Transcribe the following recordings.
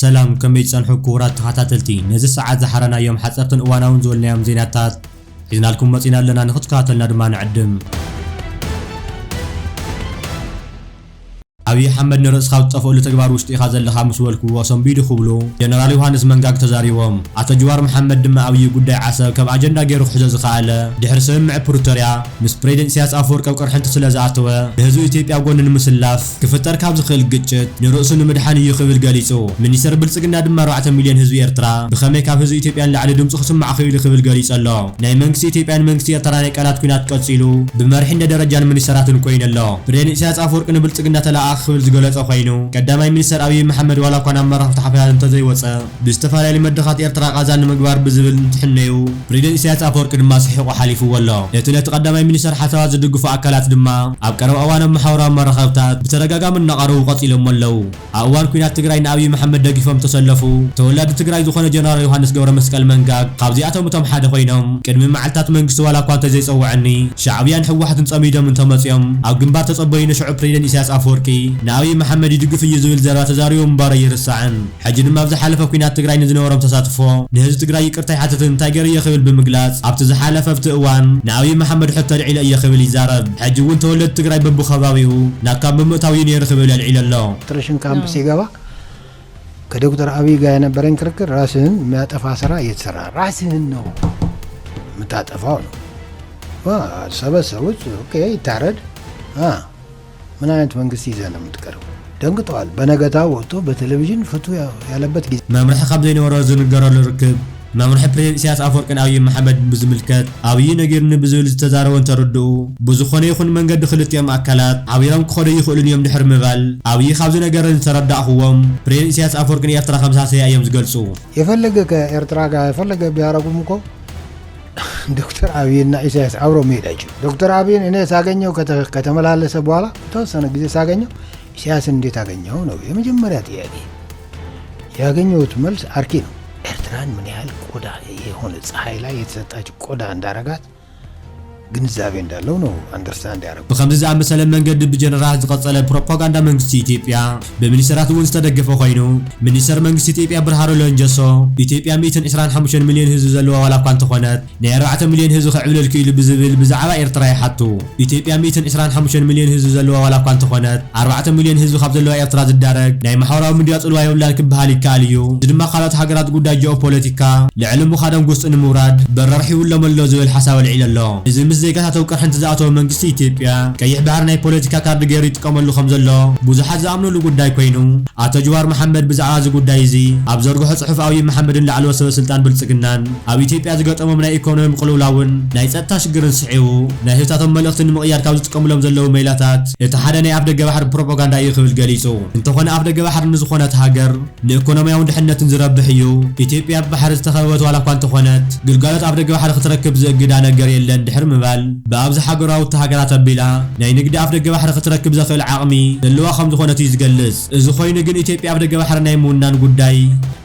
ሰላም፣ ከመይ ጸንሑ ክቡራት ተኸታተልቲ? ነዚ ሰዓት ዝሓረናዮም ሓጸርትን እዋናውን ዝበልናዮም ዜናታት ሒዝናልኩም መጺና ኣለና፣ ንኽትከታተልና ድማ ንዕድም። ኣብይ ኣሕመድ ንርእስኻ ዝጠፍኣሉ ተግባር ውሽጢ ኢኻ ዘለኻ ምስ በልክዎ ሰንቢዱ ክብሉ ጀነራል ዮሃንስ መንጋግ ተዛሪቦም። ኣቶ ጅዋር መሓመድ ድማ ኣብይ ጉዳይ ዓሰብ ከም ኣጀንዳ ገይሩ ክሕዞ ዝኸኣለ ድሕሪ ስምምዕ ፕሪቶርያ ምስ ፕሬዚደንት ኢሳያስ ኣፈወርቂ ኣብ ቅርሕንቲ ስለ ዝኣተወ ንህዝቢ ኢትዮጵያ ጎኒ ንምስላፍ ክፍጠር ካብ ዝኽእል ግጭት ንርእሱ ንምድሓን እዩ ክብል ገሊጹ። ሚኒስተር ብልጽግና ድማ ኣርባዕተ ሚልዮን ህዝቢ ኤርትራ ብኸመይ ካብ ህዝቢ ኢትዮጵያ ንላዕሊ ድምጹ ክስማዕ ክኢሉ ክብል ገሊጹ ኣሎ። ናይ መንግስቲ ኢትዮጵያን መንግስቲ ኤርትራ ናይ ቃላት ኲናት ቀጺሉ ብመሪሕነት ደረጃን ሚኒስተራትን ኮይኑ ኣሎ። ፕሬዚደንት ኢሳያስ ኣፈወርቂ ንብልጽግና ተለኣኣኺ ክብል ዝገለጾ ኮይኑ፣ ቀዳማይ ሚኒስተር ኣብይ መሓመድ ዋላ እኳ ናብ መራኸብቲ ሓፋሻት እንተዘይወጸ፣ ብዝተፈላለዩ መድረኻት ኤርትራ ቃዛ ንምግባር ብዝብል እንትሕነዩ፣ ፕሬዚደንት ኢሳያስ ኣፈወርቂ ድማ ስሒቑ ሓሊፍዎ ኣሎ። እቲ ነቲ ቀዳማይ ሚኒስተር ሓሳባት ዝድግፉ ኣካላት ድማ ኣብ ቀረባ እዋን ኣብ ማሕበራዊ መራኸብታት ብተደጋጋሚ እናቐረቡ ቀጺሎሞ ኣለዉ። ኣብ እዋን ኲናት ትግራይ ንኣብይ መሓመድ ደጊፎም ዝተሰለፉ ተወላዲ ትግራይ ዝኾነ ጀነራል ዮሃንስ ገብረመስቀል መንጋግ ካብዚኣቶም እቶም ሓደ ኮይኖም፣ ቅድሚ መዓልታት መንግስቲ ዋላ እኳ እንተዘይጸውዐኒ፣ ሻዕብያን ህወሓትን ጸሚዶም እንተመጺኦም፣ ኣብ ግንባር ተጸበዩ ንሽዑ ፕሬዚደንት ኢሳያስ ኣፈወርቂ ንኣብይ መሓመድ ይድግፍ እዩ ዝብል ዘረባ ተዛሪቡ ምንባሩ ኣይርሳዕን። ሕጂ ድማ ኣብ ዝሓለፈ ኲናት ትግራይ ንዝነበሮም ተሳትፎ ንህዝቢ ትግራይ ይቅርታ ይሓትትን እንታይ ገይረ እየ ክብል ብምግላጽ፣ ኣብቲ ዝሓለፈ ኣብቲ እዋን ንኣብይ መሓመድ ሕቶ ኣልዒለ እየ ክብል ይዛረብ። ሕጂ እውን ተወለድቲ ትግራይ በብኸባቢኡ ናብ ካምፕ ብምእታው እዩ ነይሩ ክብል ኣልዒሉ ኣሎ። ትረሽን ካምፕ ሲገባ ከዶክተር አብይ ጋር የነበረኝ ክርክር ራስህን የሚያጠፋ ስራ እየተሰራ ራስህን ነው የምታጠፋው ነው። ሰበሰቡት። ኦኬ ይታረድ። ምን አይነት መንግስት ይዘህ ነው የምትቀርበው? ደንግጠዋል። በነገታው ወጥቶ በቴሌቪዥን ፍቱ ያለበት ጊዜ። መምርሒ ካብ ዘይነበሮ ዝንገረሉ ርክብ። መምርሒ ፕሬዚደንት ኢሳያስ ኣፈወርቅን ኣብይ መሓመድን ብዝምልከት፣ ኣብይ ነጊሩኒ ብዝብል ዝተዛረቦ እንተርድኡ፣ ብዝኾነ ይኹን መንገዲ ክልቲኦም ኣካላት ሓቢሮም ክኸዱ ኣይኽእሉን እዮም ድሕሪ ምባል፣ ኣብይ ካብዚ ነገር ዝተረዳእኽዎም፣ ፕሬዚደንት ኢሳያስ ኣፈወርቂ ንኤርትራ ከም ሳሰያ እዮም ዝገልጹ። የፈለገ ከኤርትራ ጋር የፈለገ ቢያረጉም እኮ ዶክተር አብይና ኢሳያስ አብረው መሄድ አይችሉም። ዶክተር አብይን እኔ ሳገኘው ከተመላለሰ በኋላ የተወሰነ ጊዜ ሳገኘው ኢሳያስን እንዴት አገኘኸው ነው የመጀመሪያ ጥያቄ። ያገኘሁት መልስ አርኪ ነው። ኤርትራን ምን ያህል ቆዳ የሆነ ፀሐይ ላይ የተሰጣች ቆዳ እንዳረጋት ግንዛቤ እንዳለው ነው understand ያደረጉ። ብኸምዚ ዝኣመሰለ መንገዲ ብጀነራላት ዝቐጸለ ፕሮፓጋንዳ መንግስቲ ኢትዮጵያ ብሚኒስተራት እውን ዝተደገፈ ኮይኑ፣ ሚኒስተር መንግስቲ ኢትዮጵያ ብርሃኑ ለንጀሶ፣ ኢትዮጵያ ሚእትን ዕስራን ሓሙሽተን ሚልዮን ህዝቢ ዘለዋ ዋላ እኳ እንተኾነት፣ ናይ ኣርባዕተ ሚልዮን ህዝቢ ከዕብልል ክኢሉ ብዝብል ብዛዕባ ኤርትራ ይሓቱ። ኢትዮጵያ ሚእትን ዕስራን ሓሙሽተን ሚልዮን ህዝቢ ዘለዋ ዋላ እኳ እንተኾነት፣ ኣርባዕተ ሚልዮን ህዝቢ ካብ ዘለዋ ኤርትራ ዝዳረግ ናይ ማሕበራዊ ሚድያ ጽልዋ የብላን ክበሃል ይከኣል እዩ። እዚ ድማ ካልኦት ሃገራት ጉዳይ ጂኦፖለቲካ ልዕሊ ምዃዶም ጉስጢ ንምውራድ በረር ሒቡሎም ኣሎ ዝብል ሓሳብ ኣልዒሉ ኣሎ። እዚ ምስ ዜጋታት ኣብ ቅርሕንቲ ዝኣተወ መንግስቲ ኢትዮጵያ ቀይሕ ባሕሪ ናይ ፖለቲካ ካርዲ ገይሩ ይጥቀመሉ ከም ዘሎ ብዙሓት ዝኣምኑሉ ጉዳይ ኮይኑ፣ ኣቶ ጅዋር መሓመድ ብዛዕባ እዚ ጉዳይ እዚ ኣብ ዘርግሖ ጽሑፍ ኣብይ መሓመድን ላዕለዎት ሰበ ስልጣን ብልጽግናን ኣብ ኢትዮጵያ ዝገጠሞም ናይ ኢኮኖሚ ቅልውላውን ናይ ጸጥታ ሽግርን ስዒቡ ናይ ህዝብታቶም መልእኽቲ ንምቕያር ካብ ዝጥቀምሎም ዘለዉ ሜላታት እቲ ሓደ ናይ ኣፍደገ ባሕሪ ፕሮፓጋንዳ እዩ ክብል ገሊጹ። እንተኾነ ኣፍደገ ባሕሪ ንዝኾነት ሃገር ንኢኮኖሚያውን ድሕነትን ዝረብሕ እዩ። ኢትዮጵያ ብባሕሪ ዝተኸበበት ዋላ እኳ እንተኾነት፣ ግልጋሎት ኣፍደገ ባሕሪ ክትረክብ ዝእግዳ ነገር የለን ድሕሪ ምባል፣ ብኣብዝሓ ጎረባብቲ ሃገራት ኣቢላ ናይ ንግዲ ኣፍደገ ባሕሪ ክትረክብ ዘኽእል ዓቕሚ ዘለዋ ከም ዝኾነት እዩ ዝገልጽ። እዚ ኮይኑ ግን ኢትዮጵያ ኣፍደገ ባሕሪ ናይ ምውናን ጉዳይ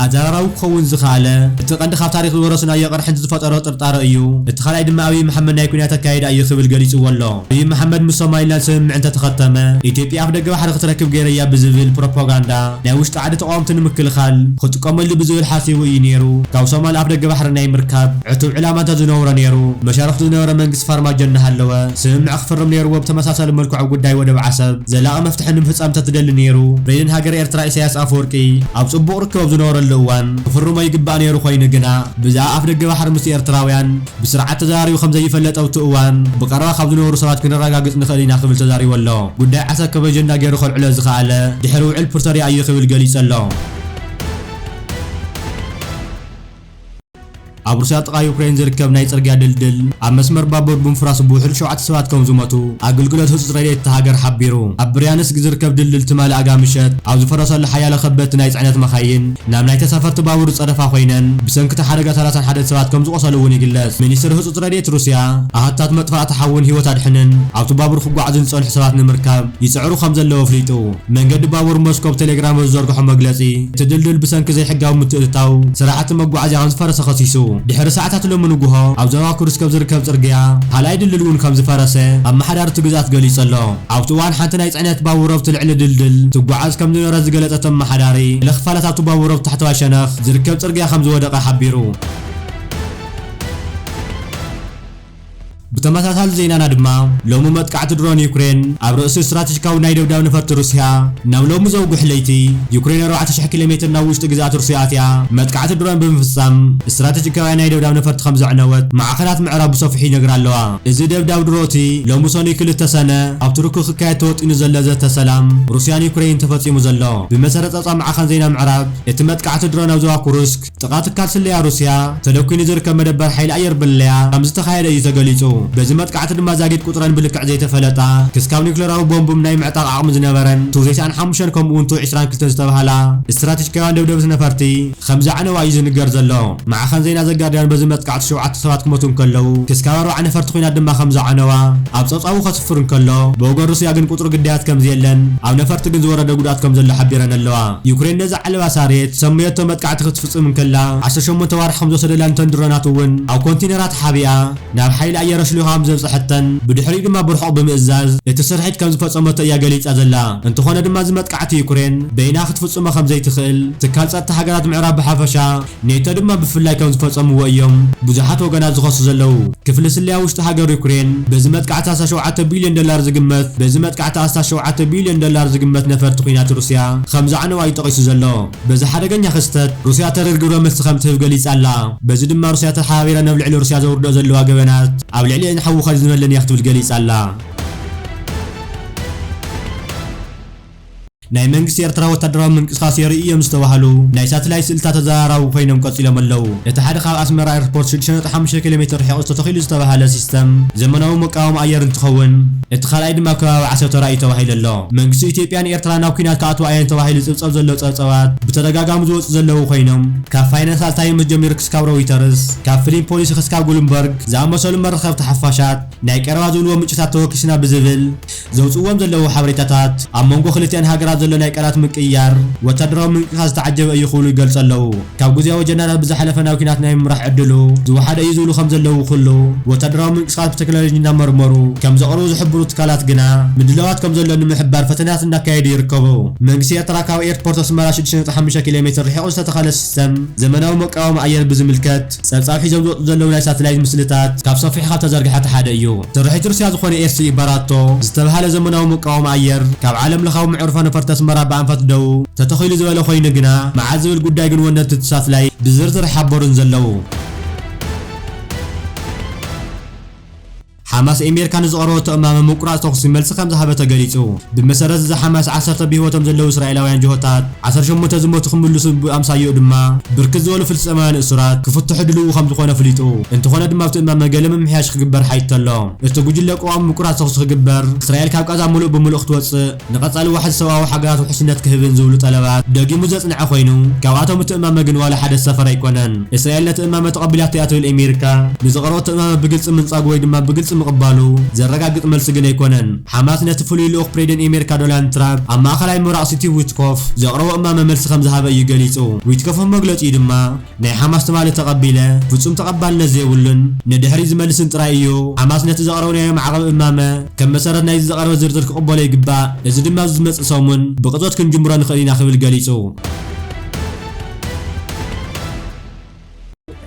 ኣዘራራቢ ክኸውን ዝኸኣለ፣ እቲ ቀንዲ ካብ ታሪኽ ዝወረስናዮ ቅርሕንቲ ዝፈጠሮ ጥርጣረ እዩ። እቲ ካልኣይ ድማ ኣብይ መሓመድ ናይ ኲናት ኣካይዳ እዩ ክብል ገሊጽዎ ኣሎ። ኣብይ መሓመድ ምስ ሶማሊላንድ ስምምዕ እንተተኸተመ፣ ኢትዮጵያ ኣፍደገ ባሕሪ ክትረክብ ገይረያ ብዝብል ፕሮፓጋንዳ ናይ ውሽጢ ዓዲ ተቓወምቲ ንምክልኻል ክጥቀመሉ ብዝብል ሓሲቡ እዩ ነይሩ። ካብ ሶማል ኣፍደገ ባሕሪ ናይ ምርካብ ዕቱብ ዕላማ እንተዝነብሮ ነይሩ፣ መሻርኽቱ ዝነበረ መንግስቲ ፋርማጆ እናሃለወ ስምምዕ ክፍርም ነይርዎ። ብተመሳሳሊ መልክዑ ጉዳይ ወደብ ዓሰብ ዘላቒ መፍትሒ ንምፍጻም እንተትደሊ ነይሩ፣ ፕሬዚደንት ሃገረ ኤርትራ ኢሳያስ ኣፈወርቂ ኣብ ጽቡቕ ርክብ ኣብ ዝነበረሉ እዋን ክፍርሞ ይግባእ ነይሩ ኮይኑ ግና ብዛዕባ ኣፍደገ ባሕሪ ምስ ኤርትራውያን ብስርዓት ተዘራሪቡ ከም ዘይፈልጥ ኣብቲ እዋን ብቐረባ ካብ ዝነበሩ ሰባት ክነረጋግጽ ንኽእል ኢና ክብል ተዛሪቡ ኣሎ። ጉዳይ ዓሰብ ከም ኣጀንዳ ገይሩ ከልዕሎ ዝኸኣለ ድሕሪ ውዕል ፕሪቶርያ እዩ ክብል ገሊጹ ኣሎ። ኣብ ሩስያ ጥቓ ዩክሬን ዝርከብ ናይ ጽርግያ ድልድል ኣብ መስመር ባቡር ብምፍራሱ ብውሕዱ ሸውዓተ ሰባት ከም ዝሞቱ ኣገልግሎት ህጹጽ ረድኤት እታ ሃገር ሓቢሩ። ኣብ ብርያንስክ ዝርከብ ድልድል ትማሊ ኣጋ ምሸት ኣብ ዝፈረሰሉ ሓያሎ ከበድቲ ናይ ጽዕነት መኻይን ናብ ናይ ተሳፈርቲ ባቡር ዝጸደፋ ኮይነን፣ ብሰንኪ እቲ ሓደጋ ሰላሳን ሓደን ሰባት ከም ዝቖሰሉ እውን ይግለጽ። ሚኒስትሪ ህጹጽ ረድኤት ሩስያ፣ ኣሃታት መጥፋእቲ ሓውን ህይወት ኣድሕንን ኣብቲ ባቡር ክጓዓዙ ዝጸንሑ ሰባት ንምርካብ ይጽዕሩ ከም ዘለዉ ኣፍሊጡ። መንገዲ ባቡር ሞስኮ ኣብ ቴሌግራም ኣብ ዝዘርግሖ መግለጺ፣ እቲ ድልድል ብሰንኪ ዘይሕጋዊ ምትእትታው ስራሕቲ መጓዓዝያ ከም ዝፈረሰ ከሲሱ። ድሕሪ ሰዓታት ሎሚ ንግሆ ኣብ ዞባ ኩርስክ ኣብ ዝርከብ ጽርግያ ካልኣይ ድልድል እውን ከም ዝፈረሰ ኣመሓዳሪ እቲ ግዝኣት ገሊጹ ኣሎ። ኣብቲ እዋን ሓንቲ ናይ ጽዕነት ባቡር ኣብቲ ልዕሊ ድልድል ትጓዓዝ ከም ዝነበረት ዝገለጸ እቲ ኣመሓዳሪ፣ ገለ ክፋላት ኣብቲ ባቡር ኣብ ታሕተዋይ ሸነኽ ዝርከብ ጽርግያ ከም ዝወደቐ ሓቢሩ። ብተመሳሳሊ ዜናና ድማ፣ ሎሚ መጥቃዕቲ ድሮን ዩክሬን ኣብ ርእሲ ስትራቴጂካዊ ናይ ደብዳብ ነፈርቲ ሩስያ ናብ ሎሚ ዘውግሕ ለይቲ፣ ዩክሬን ኣርባዕተ ሽሕ ኪሎ ሜትር ናብ ውሽጢ ግዝኣት ሩስያ ኣትያ መጥቃዕቲ ድሮን ብምፍጻም፣ ስትራቴጂካውያን ናይ ደብዳብ ነፈርቲ ከም ዘዕነወት ማዕኸናት ምዕራብ ብሰፊሑ ይነግራ ኣለዋ። እዚ ደብዳብ ድሮ እቲ ሎሚ ሰኑይ ክልተ ሰነ ኣብ ቱርኪ ክካየድ ተወጢኑ ዘሎ ዘተ ሰላም ሩስያን ዩክሬንን ተፈጺሙ ዘሎ። ብመሰረት ጸብጻብ ማዕኸን ዜና ምዕራብ፣ እቲ መጥቃዕቲ ድሮን ኣብ ዞባ ኩርስክ ጥቓ ትካል ስለያ ሩስያ ተደኲኑ ዝርከብ መደበር ሓይሊ ኣየር ብለያ ከም ዝተኻየደ እዩ ተገሊጹ። በዚ መጥቃዕቲ ድማ ዛጊድ ቁጽረን ብልክዕ ዘይተፈለጣ፣ ክስካብ ኒውክሌራዊ ቦምብም ናይ ምዕጣቕ ዓቕሚ ዝነበረን ቱ ዘጠና ሓሙሽተ ከምኡ እውን ቱ ዕስራን ክልተን ዝተባህላ ስትራቴጂካውያን ደብደብቲ ነፈርቲ ከም ዘዕነዋ እዩ ዝንገር ዘሎ። ማዕኸን ዜና ዘጋርዲያን በዚ መጥቃዕቲ ሸውዓተ ሰባት ክሞቱ እንከለዉ፣ ክስካብ ኣርባዓ ነፈርቲ ኲናት ድማ ከም ዘዕነዋ ኣብ ጸብጻቡ ከስፍር እንከሎ፣ ብወገን ሩስያ ግን ቁጽሪ ግዳያት ከም ዘየለን ኣብ ነፈርቲ ግን ዝወረደ ጉድኣት ከም ዘሎ ሓቢረን ኣለዋ። ዩክሬን ነዚ ዓለባ ሳሬት ሰመየቶ መጥቃዕቲ ክትፍጽም እንከላ፣ ዓሰርተ ሸሞንተ ዋርሕ ከም ዝወሰደላን እተን ድሮናት እውን ኣብ ኮንቴነራት ሓቢኣ ናብ ሓይሊ ኣየር ኣሽሊኻ ከም ዘብጽሐተን፣ ብድሕሪኡ ድማ ብርሑቕ ብምእዛዝ እቲ ስርሒት ከም ዝፈጸመቶ እያ ገሊጻ ዘላ። እንተኾነ ድማ እዚ መጥቃዕቲ ዩክሬን በይና ክትፍጽሞ ከም ዘይትኽእል፣ ትካል ጸጥታ ሃገራት ምዕራብ ብሓፈሻ፣ ኔቶ ድማ ብፍላይ ከም ዝፈጸምዎ እዮም ብዙሓት ወገናት ዝኸሱ ዘለዉ። ክፍሊ ስለያ ውሽጢ ሃገር ዩክሬን በዚ መጥቃዕቲ ኣስታት ሸውዓተ ቢልዮን ዶላር ዝግመት፣ በዚ መጥቃዕቲ ኣስታት ሸውዓተ ቢልዮን ዶላር ዝግመት ነፈርቲ ኲናት ሩስያ ከም ዘዕነዋ እዩ ጠቒሱ ዘሎ። በዚ ሓደገኛ ክስተት ሩስያ ተሪር ግብረ መልሲ ከም ትህብ ገሊጻ ኣላ። በዚ ድማ ሩስያ ተሓባቢረን ኣብ ልዕሊ ሩስያ ዘውርዶ ዘለዋ ገበናት ኣብ ልዕሊኤን ሓዊ ከዝንበለን እያ ክትብል ገሊጻ ኣላ። ናይ መንግስቲ ኤርትራ ወታደራዊ ምንቅስቃስ የርእዩ እዮም ዝተባህሉ ናይ ሳተላይት ስእልታት ተዘራራቢ ኮይኖም ቀጺሎም ኣለዉ። እቲ ሓደ ካብ ኣስመራ ኤርፖርት ሽዱሽተ ነጥቢ ሓሙሽተ ኪሎ ሜትር ርሒቑ ዝተተኺሉ ዝተባህለ ሲስተም ዘመናዊ መቃወሚ ኣየር እንትኸውን፣ እቲ ካልኣይ ድማ ኣብ ከባቢ ዓሰብ ተራእዩ ተባሂሉ ኣሎ። መንግስቲ ኢትዮጵያን ኤርትራ ናብ ኲናት ክኣትዋ እየን ተባሂሉ ዝጽብጸብ ዘሎ ጸብጸባት ብተደጋጋሚ ዝወጹ ዘለዉ ኮይኖም፣ ካብ ፋይናንሻል ታይምስ ጀሚሩ ክስካብ ሮይተርስ፣ ካብ ፍሊም ፖሊሲ ክስካብ ግሉምበርግ ዝኣመሰሉ መራኸብቲ ሓፋሻት ናይ ቀረባ ዝብልዎ ምንጭታት ተወኪስና ብዝብል ዘውፅእዎም ዘለዉ ሓበሬታታት፣ ኣብ መንጎ ክልቲኣን ሃገራት ዘሎ ናይ ቃላት ምቅይያር ወታደራዊ ምንቅስቃስ ዝተዓጀበ እዩ ክብሉ ይገልጹ ኣለዉ። ካብ ግዝያዊ ጀነራል ብዝሓለፈ ናብ ኲናት ናይ ምምራሕ ዕድሉ ዝወሓደ እዩ ዝብሉ ከም ዘለዉ ኩሉ፣ ወታደራዊ ምንቅስቃስ ብቴክኖሎጂ እናመርመሩ ከም ዘቕርቡ ዝሕብሩ ትካላት ግና፣ ምድላዋት ከም ዘሎ ንምሕባር ፈተናታት እናካየዱ ይርከቡ። መንግስቲ ኤርትራ ካብ ኤርፖርት ኣስመራ ሽዱሽተ ነጥቢ ሓሙሽተ ኪሎ ሜትር ርሒቑ ዝተተኸለ ሲስተም ዘመናዊ መቃወሚ ኣየር ብዝምልከት፣ ጸብጻብ ሒዞም ዝወጹ ዘለዉ ናይ ሳተላይት ምስልታት ካብ ሰፊሑ ካብ ተዘርግሐ እቲ ሓደ እዩ። ስርሒት ሩስያ ዝኾነ ኤስ ኢ ባራቶ ዝተባህለ ዘመናዊ መቃወሚ ኣየር፣ ካብ ዓለም ለኻዊ መዕርፎ ነፈርቲ ኣስመራ ብኣንፈት ደቡብ ተተኺሉ ዝበለ ኮይኑ ግና፣ መዓዝ ዝብል ጉዳይ ግን ወነንቲ እቲ ሳተላይት ብዝርዝር ኣይሓበሩን ዘለዉ። ሓማስ ኣሜሪካ ንዝቐረበቶ እማመ ምቁራጽ ተኹሲ መልሲ ከም ዝሃበ ተገሊጹ። ብመሰረት እዚ ሓማስ፣ ዓሰርተ ብህይወቶም ዘለዉ እስራኤላውያን ጅሆታት፣ ዓሰርተ ሸሞንተ ዝሞቱ ክምልሱ፣ ብኣምሳይኡ ድማ ብርክት ዝበሉ ፍልስጤማውያን እሱራት ክፍትሑ ድልዉ ከም ዝኾነ ኣፍሊጡ። እንተኾነ ድማ ኣብቲ እማመ ገለ ምምሕያሽ ክግበር ሓቲቱ ኣሎ። እቲ ጉጅለ ቅዋም ምቁራጽ ተኹሲ ክግበር፣ እስራኤል ካብ ቃዛ ምሉእ ብምሉእ ክትወጽእ፣ ንቐጻሊ ዋሕዚ ሰብኣዊ ሓገዛት ውሕስነት ክህብን ዝብሉ ጠለባት ደጊሙ ዘጽንዐ ኮይኑ፣ ካብኣቶም እቲ እማመ ግን ዋላ ሓደ ዝሰፈረ ኣይኮነን። እስራኤል ነቲ እማመ ተቐቢላቶ እያ ትብል ኣሜሪካ፣ ንዝቐረበቶ እማመ ብግልጺ ምንጻጉ ወይ ድማ ብግልጺ ምቕባሉ ዘረጋግጽ መልሲ ግን ኣይኮነን። ሓማስ ነቲ ፍሉይ ልኡኽ ፕሬዚደንት ኣሜሪካ ዶናልድ ትራምፕ ኣብ ማእከላይ ምብራቕ ስቲቭ ዊትኮፍ ዘቕረቦ እማመ መልሲ ከም ዝሃበ እዩ ገሊጹ። ዊትኮፍ ኣብ መግለጺኡ ድማ፣ ናይ ሓማስ ትማሊ ተቐቢለ፣ ፍጹም ተቐባልነት ዘይብሉን ንድሕሪት ዝመልስን ጥራይ እዩ። ሓማስ ነቲ ዘቕረብናዮ ማዕቐብ እማመ ከም መሰረት ናይዚ ዝቐረበ ዝርዝር ክቕበሎ ይግባእ። እዚ ድማ ኣብዚ ዝመጽእ ሰሙን ብቕጽበት ክንጅምሮ ንኽእል ኢና ክብል ገሊጹ።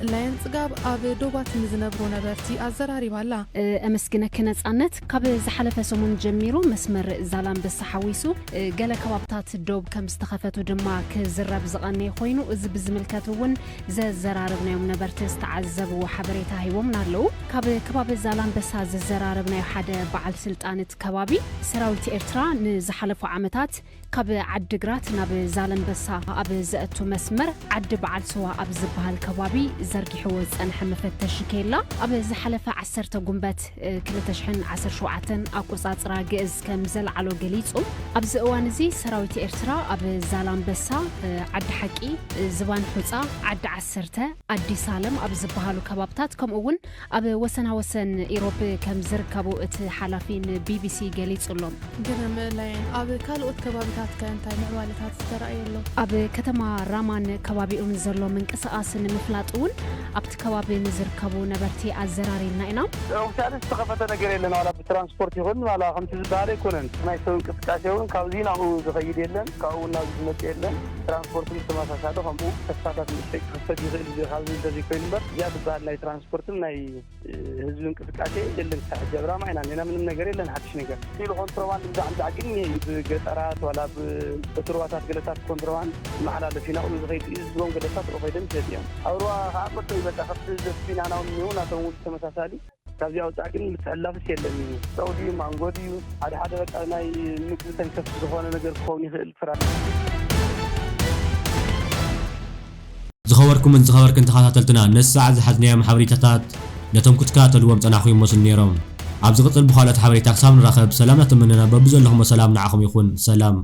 ላየን ጽጋብ ኣብ ዶባት ንዝነብሩ ነበርቲ ኣዘራሪባ ኣላ። እ፣ ኣመስግነኪ ነጻነት። ካብ ዝሓለፈ ሰሙን ጀሚሩ መስመር ዛላምበሳ ሓዊሱ፣ እ፣ ገለ ከባብታት ዶብ ከም ዝተኸፈቱ ድማ ክዝረብ ዝቐነየ ኮይኑ፣ እዚ ብዝምልከት እውን ዘዘራረብናዮም ነበርቲ ዝተዓዘብዎ ሓበሬታ ሂቦምና ኣለዉ። ካብ ከባቢ ዛላምበሳ ዘዘራረብናዮ ሓደ በዓል ስልጣን እቲ ከባቢ፣ ሰራዊት ኤርትራ ንዝሓለፉ ዓመታት ካብ ዓዲግራት ናብ ዛላምበሳ ኣብ ዘእቱ መስመር ዓዲ በዓል ስዋ ኣብ ዝበሃል ከባቢ ዘርጊሕዎ ዝጸንሐ መፈተሺ ኬላ፣ ኣብ ዝሓለፈ ዓሰርተ ጉንበት ክልተ ሽሕን ዓሰርተ ሸውዓተን ኣቆጻጽራ ግእዝ ከም ዘልዓሎ ገሊጹ። ኣብዚ እዋን እዚ ሰራዊት ኤርትራ ኣብ ዛላምበሳ፣ ዓዲ ሓቂ፣ ዝባን ሑጻ፣ ዓዲ ዓሰርተ፣ ኣዲስ ኣለም ኣብ ዝበሃሉ ከባብታት፣ ከምኡ እውን ኣብ ወሰናወሰን ኢሮብ ከም ዝርከቡ እቲ ሓላፊ ንቢቢሲ ገሊጹ ኣሎ። ግርም ላየን፣ ኣብ ካልኦት ከባቢታት ከ እንታይ ምዕባለታት ዝተራእየ ኣሎ? ኣብ ከተማ ራማን ከባቢኡን ዘሎ ምንቅስቓስ ንምፍላጥ እውን ኣብቲ ከባቢ ንዝርከቡ ነበርቲ ኣዘራሪብና ኢና። ኦፊሻሊ ዝተኸፈተ ነገር የለን። ዋላ ብትራንስፖርት ይኹን ዋላ ከምቲ ዝበሃል ኣይኮነን። ናይ ሰብ እንቅስቃሴ እውን ካብዚ ናብኡ ዝኸይድ የለን። ካብኡ ናብዚ ዝመጽእ የለን። ትራንስፖርትን ብተመሳሳሊ ከምኡ ተስፋታት ንእሽተይ ክኽፈት ይኽእል እዩ። ካብዚ እንተዘይኮይኑ እምበር እዚኣ ዝበሃል ናይ ትራንስፖርትን ናይ ህዝቢ እንቅስቃሴ የለን። ክሳዕ ሕጂ ኣብ ራማ ኢና እኒና። ምንም ነገር የለን ሓድሽ ነገር። ኢሉ ኮንትሮባንድ ብዛዕ ብዛዕ ግን እኒሀ እዩ። ብገጠራት ዋላ ብሩባታት ገለታት ኮንትሮባንድ ይመሓላለፍ እዩ። ናብኡ ዝኸይድ እዩ። ህዝቦም ገለታት ብኡ ከይዶም ይሸጥ እዮም። ኣብ ሩባ ከዓ መጥቶ እዩ። በቃ ካብቲ ዘስፊናና እውን እኒሁ ናቶም እውን ተመሳሳሊ ካብዚኣ ወፃእ ግን ምትሕልላፍስ የለን እዩ። ጨው ድዩ ማንጎ ድዩ ሓደ ሓደ በቃ ናይ ምግቢ ተንከፍቲ ዝኾነ ነገር ክኸውን ይኽእል ፍራ ዝኸበርኩምን ዝኸበርክን ተኸታተልትና ነዚ ሰዓት ዝሓዝናዮም ሓበሬታታት ነቶም ክትከታተልዎም ጸናሕኩም ይመስሉ ነይሮም። ኣብ ዝቕጽል ብኻልኦት ሓበሬታ ክሳብ ንራኸብ ሰላም እናተመነና በብዘለኹሞ ሰላም ንዓኹም ይኹን። ሰላም።